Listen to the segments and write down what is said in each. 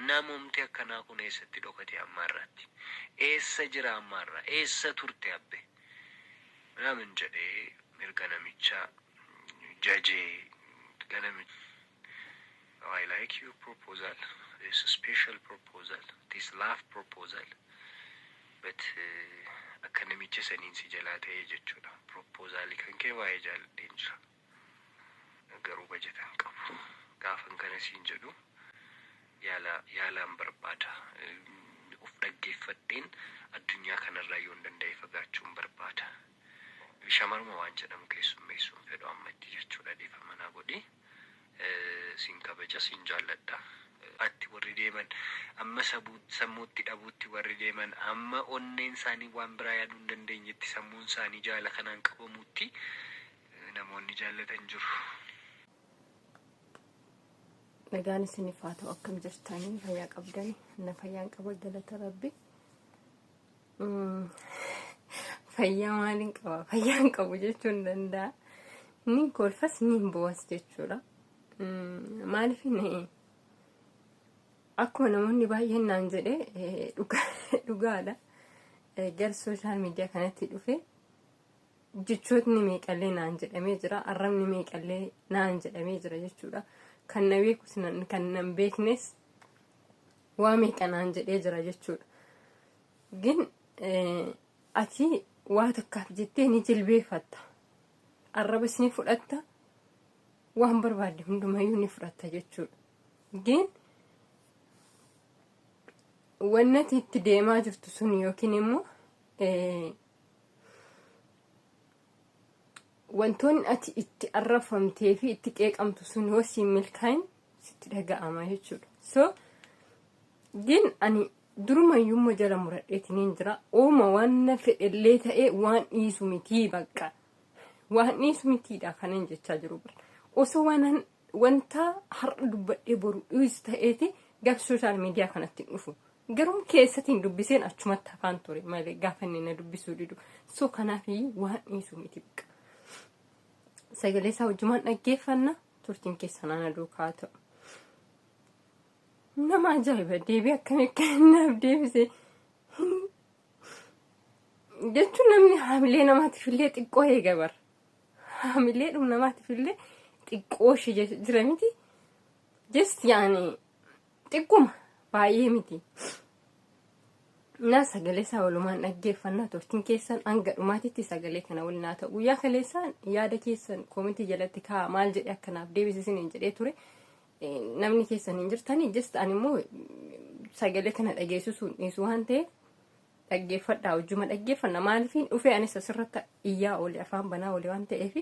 Namumti akkanaa kun eessatti dhokate amma har'aatti? Eessa jira amma har'a? Eessa turte abbe? Minaamin jedhee mirga namichaa jajee ganami. I like your proposal. It's a special proposal. It is love proposal. But akka namicha saniin si jalaa ta'ee jechuudha. Propoozaalii kan kee baay'ee jaalladheen jira. Garuu bajata hin qabu. Gaafan kana siin jedhu yaala yaalaan barbaada. Of dhaggeeffadheen addunyaa kanarraa yoon danda'e fagaachuun barbaada. Shamaruma waan jedhamu keessummeessuun fedhu ammatti jechuudha. Dhiifama naa godhi. Siin kabaja, siin jaalladha. Atti warri deeman amma sammuutti dhabuutti warri deeman amma onneen isaanii waan biraa yaaduu hin dandeenyetti sammuun isaanii jaala kanaan qabamuutti namoonni jaallatan jiru. Nagaan isiniif haa ta'u, akkam jirtanii? Fayyaa qabdani? Na fayyaan qaba, galata Rabbi. Fayyaa maaliin qaba? Fayyaan qabu jechuun danda'a. Ni kolfas ni bo'as jechuudha. Maaliif inni akkuma namoonni baay'een naan jedhe dhugaadha. Gara sooshaal miidiyaa kanatti dhufe jechootni meeqallee naan jedhamee jira, arrabni meeqallee naan jedhamee jira jechuudha. Kan na beekus kan na hin beeknes waa meeqa naan jedhee jira jechuudha. Gin ati waa tokkaaf jettee ni jilbeeffatta, arrabas ni fudhatta, waan barbaadde hundumayyuu ni fudhatta jechuudha. Gin wannati itti deemaa jirtu sun yookiin immoo wantoonni ati itti arrafamtee fi itti qeeqamtu sun yoo siin milkaa'in sitti dhaga'ama jechuudha. So gin ani durumayyuu jala muradheetiin jira. Ooma waan na fedhellee ta'ee waan dhiisu mitii bakka. Waan dhiisu mitiidha kanan jechaa jiru bara. Osoo waan wanta har'a dubbadhee boru dhiisu ta'eeti gara sooshaal miidiyaa kanatti hin dhufu. Garuu keessatiin dubbiseen achumatti hafaan ture malee gaafa inni na dubbisuu didu. So kanaaf waan dhiisu miti bakka. Sagalee isaa wajjumaan dhaggeeffanna, turtiin keessan ana duukaa ta'u. Nama ajaa'iba, deebii akkamii akka naaf deebise jechuun namni haamilee namaatiif illee xiqqoo eega bara. Haamilee dhuma namaatiif illee xiqqoo ishee jira miti. Just yaani xiqquma, baay'ee miti. Na sagalee isaa walumaan dhaggeeffannaa, turtiin keessan hanga dhumaatitti sagalee kana waliin haa ta'u. Guyyaa kaleessaan yaada keessan koomentii jalatti kaa'a, maal jedhee akkanaaf deebisisiniin jedhee ture. Namni keessan hin jirtanii, just ani immoo sagalee kana dhageessisuun dhiisu waan ta'eef dhaggeeffadhaa, hojjuma dhaggeeffanna. Maaliifin dhufee anis asirratti iyyaa oole, afaan banaa oole waan ta'eef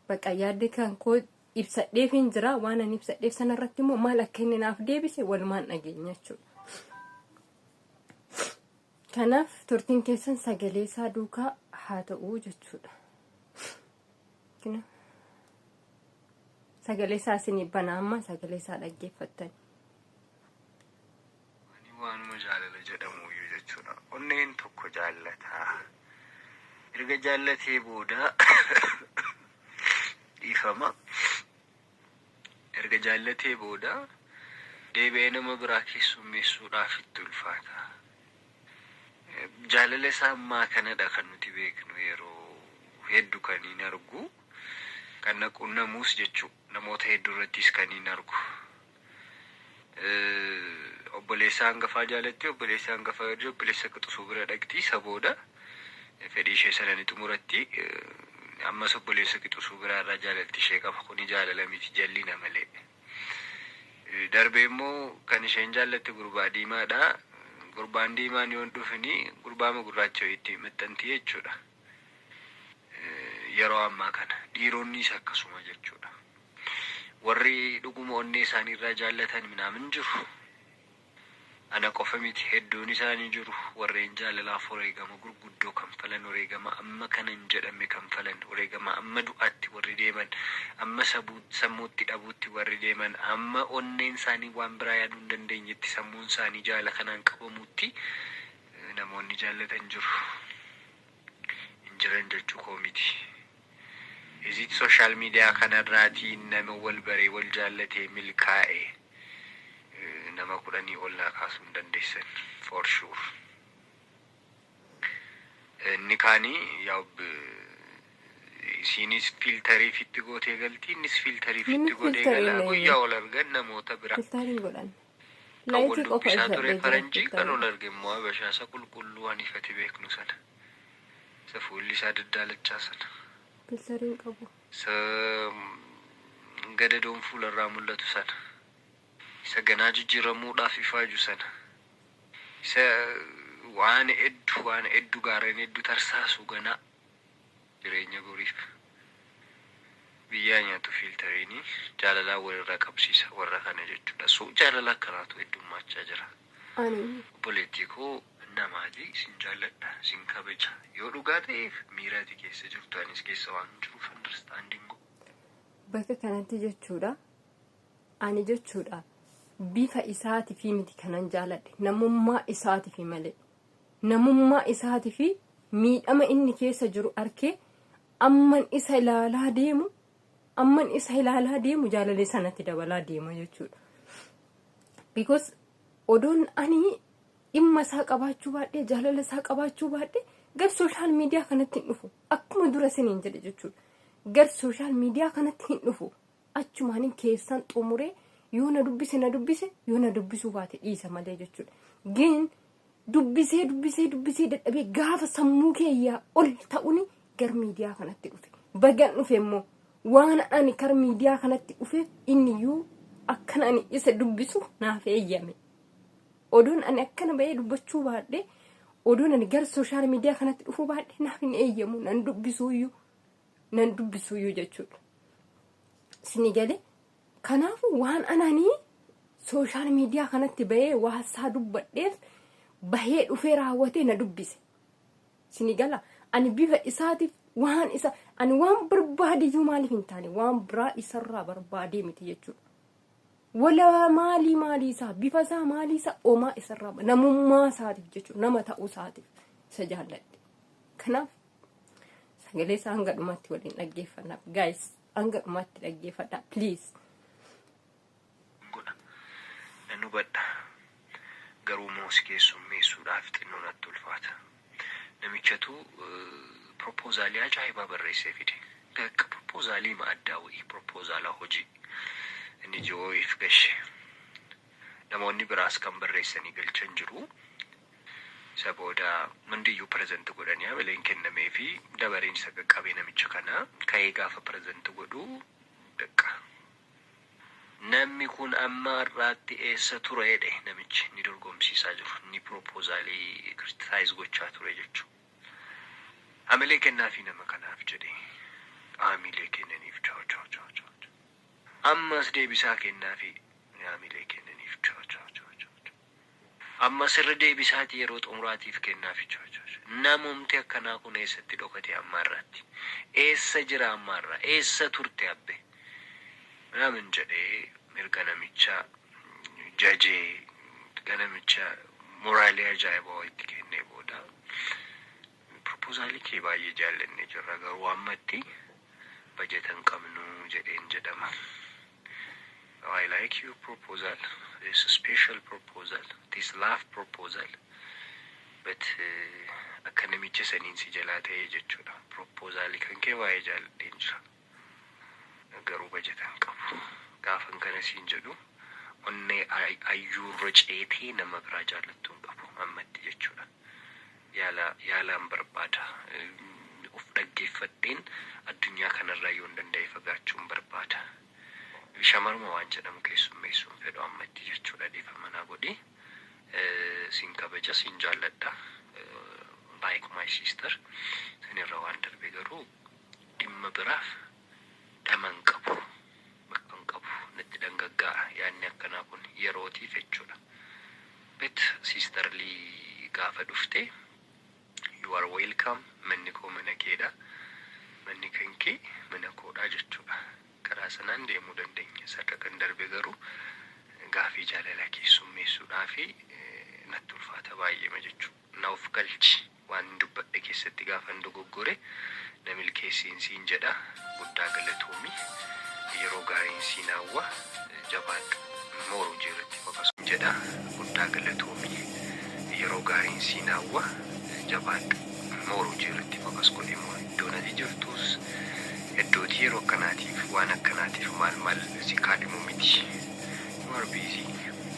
bakka yaadde kan koo ibsadheefin jira. Waan ani ibsadheef sanarratti immoo maal akka inni naaf deebise walumaan dhageenya jechuudha. Kanaaf turtiin keessan sagalee isaa duukaa haa ta'u jechuudha. Sagalee isaa isinii banaa, amma sagalee isaa dhaggeeffattan. Ani waanuma jaalala jedhamu iyyuu jechuudha. Onneen tokko jaallataa. Erga jaallatee booda, dhiifama. Erga jaallatee booda deebi'ee nama biraa keessummeessuudhaaf itti ulfaata. Jaalala isaa ammaa kanadha kan nuti beeknu, yeroo hedduu kan hin argu. Kan na qunnamuus jechuu namoota hedduu irrattis kan hin argu. Obboleessa hangafaa jaalatti, obboleessa hangafaa irra obboleessa quxisuu bira dhaqxi, isa booda fedhii ishee sana ni xumuratti. Ammas obboleessa quxisuu biraa irraa jaalalti ishee qaba. Kuni jaalala miti, jallina malee. Darbee immoo kan isheen jaallatte gurbaa diimaadha. Gurbaan diimaan yoo hin dhufini gurbaama gurraacha wayiitti maxxanti jechuudha. Yeroo ammaa kana dhiironnis akkasuma jechuudha. Warri dhuguma onnee isaanii irraa jaallatan minaamin jiru. Ana qofa miti, hedduun isaanii jiru. Warreen jaalalaaf wareegama gurguddoo kanfalan, wareegama amma kana hin jedhamne kanfalan, wareegama amma du'aatti warri deeman, amma sammuutti dhabuutti warri deeman, amma onneen isaanii waan biraa yaaduu hin dandeenyetti sammuun isaanii jaala kanaan qabamuutti namoonni jaallatan jiru. Hin jiran jechuu koo miti. Is it social media kanarraatii nama wal baree wal jaallatee milkaa'e? Nama 10 ol naa kaasuu hin dandeessan, for sure. Inni kaanii yaa isiinis filter fitti gootee galti, innis filter Inni fitti godhee filter gala. Illee Guyyaa ol argan namoota bira. Filter hin godhanne. Kan wal Light qofa dubbisaa ture ibsadhee jira faranjii, kan filter. ol arge immoo habashaa isa qulqulluu waan ifati beeknu sana. Isa fuulli isaa daddaalachaa sana. Filter hin qabu. Isa gadadoon fuularraa mul'atu sana. Isa ganaa jijjiiramuudhaaf ifaaju sana. Isa waan hedduu, waan hedduu, gaarreen hedduu tarsaasu, ganaa jireenya boriif biyyaa nyaatu. Filteriin jaalalaa walirraa qabsiisa warra kana jechuudha. So jaalala akkanaatu heddummaachaa jira. Ani Obboleettii koo, namaati sin jaalladha, sin kabaja. Yoo dhugaa ta'eef miira ati keessa jirtu anis keessa waan jiruuf understanding Bakka kanatti jechuudha. Ani jechuudha, bifa isaatii fi miti kanan jaaladhe, namummaa isaatii fi malee. Namummaa isaatii fi miidhama inni keessa jiru arkee, amman isa ilaalaa deemu, amman isa ilaalaa deemu, jaalallee sanatti dabalaa deema jechuudha. Because odoon ani dhimma isaa qabaachuu baadhee, jaalala isaa qabaachuu baadhee, gar social media kanatti hin dhufu. Akkuma dura isiniin jedhe jechuudha. Gar social media kanatti hin dhufu. Achumaanin keessan xumuree, yoo na dubbise na dubbise, yoo na dubbisuu baate dhiisa malee jechuudha. Gin dubbisee dubbisee dubbisee dadhabee, gaafa sammuu keeyyaa ol ta'uni gar miidiyaa kanatti dhufe. Bagan dhufe immoo, waan ani kar miidiyaa kanatti dhufeef inni iyyuu akkana ani isa dubbisu naaf eeyyame. Odoon ani akkana bahee dubbachuu baadhee, odoon ani gara social media kanatti dhufuu baadhee, naaf hin eeyyamu, nan dubbisuuyyuu, nan dubbisuuyyuu jechuudha. Isinii galee? Kanaafuu waan ananii social media kanatti bahee waasaa dubbadheef bahee dhufee raawwatee na dubbise. Isinii gala? Ani bifa isaatiif, waan isa ani waan barbaadiyyuu maaliif hin taane, waan biraa isarraa barbaadee miti jechuudha. Wala maalii maalii isaa, bifa isaa, maalii isaa, omaa isarraa, namummaa isaatiif jechuudha, nama ta'uu isaatiif isa jaalladhe. Kanaaf sagalee isaa hanga dhumaatti waliin dhaggeeffanna. Guys, hanga dhumaatti dhaggeeffadha, please. Godha. Nan hubadha. Garuu immoo si keessummeessuudhaaf xinnoo natti ulfaata. Namichatu proposal ajaa'ibaa barreessee fide. Bakka proposal addaa wayii, proposal hojii. Inni ji'oof gashe. Namoonni biraas kan barreessanii galchan jiru. Isa booda hundiyyuu present godhanii hamileen kennamee fi dabareen isa qaqqabee, namicha kana ka'ee gaafa present godhu, bakka namni kun amma har'aatti eessa ture jedhe namichi ni dorgomsiisaa jiru, inni proposal criticize gochaa ture jechuudha. Hamilee kennaafi nama kanaaf jedhe, hamilee kennaniif, chao chao chao chao. Ammas deebisaa kennaafi, hamilee kennaniif, chao chao chao chao. Amma sirri deebisaati yeroo xumuraatiif kennaafi, chao chao. Namumti akkanaa kun eessatti dhokate amma irratti? Eessa jira amma irraa? Eessa turte abbe? Naamin jedhee mirga namicha jajee, namicha morale ajaa'ibaa itti kennee booda, "Proposal kee baay'ee jaallannee jirra, garuu ammatti bajeta hin qabnu," jedheen jedhama. "I like your proposal. It's a special proposal. It is love proposal. But akka namicha saniin si jalaa ta'ee jechuudha. Proposal kan kee baay'ee jaalladheen jira. Garuu bajeta hin qabu. Gaafan kana siin jedhu onnee ayyuurra ceetee nama biraa jaallattuu hin qabu ammatti jechuudha. Yaala yaalaan barbaada. Of dhaggeeffadheen addunyaa kanarraa yoo hin danda'e fagaachuun barbaada. Shamaruma waan jedhamu keessummeessuun fedhu ammatti jechuudha. Dhiifama naa godhi. Siin kabaja, siin jaalladha. Like my sister. Sanirra waan darbe garuu dhimma biraaf dhama hin qabu. Bakka hin qabu. Natti dhangaggaa'a yaadni akkanaa kun yerootiif jechuudha. But sisterly gaafa dhufte, you are welcome. Manni koo mana keedha. Manni kan kee mana koodha jechuudha. Karaa sanaan deemuu dandeenya. Sarara kan darbe garuu gaafii jaalala keessummeessuudhaa fi natti ulfaata baay'eema jechuudha. Na of galchi, waan dubbadhe keessatti gaafan dogoggore na milkeessiin siin jedha. Guddaa galatoomi. Yeroo gaariin siin hawwa. Jabaadhu. More hojii irratti focus jedha. Guddaa galatoomii, yeroo gaariin siin hawwa, jabaadhu. More hojii irratti focus godhe immoo iddoon ati jirtus iddootii yeroo akkanaatiif waan akkanaatiif maal maal si kaadhimu miti. You are busy.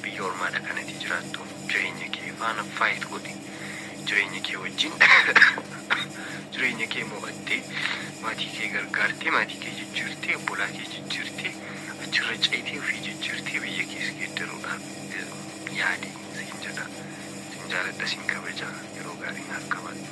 Biyya ormaadha kanatti jiraattu. Jireenya kee faana fight godhi. Jireenya kee wajjin jireenya kee mo'attee, maatii kee gargaartee, maatii kee jijjiirtee, obbolaa kee jijjiirtee, achirra ceetee, ofii jijjiirtee, biyya kees geeddaruudhaaf yaadi siin jedha. Siin jaaladha, siin kabaja, yeroo gaarii naaf qabaadhu.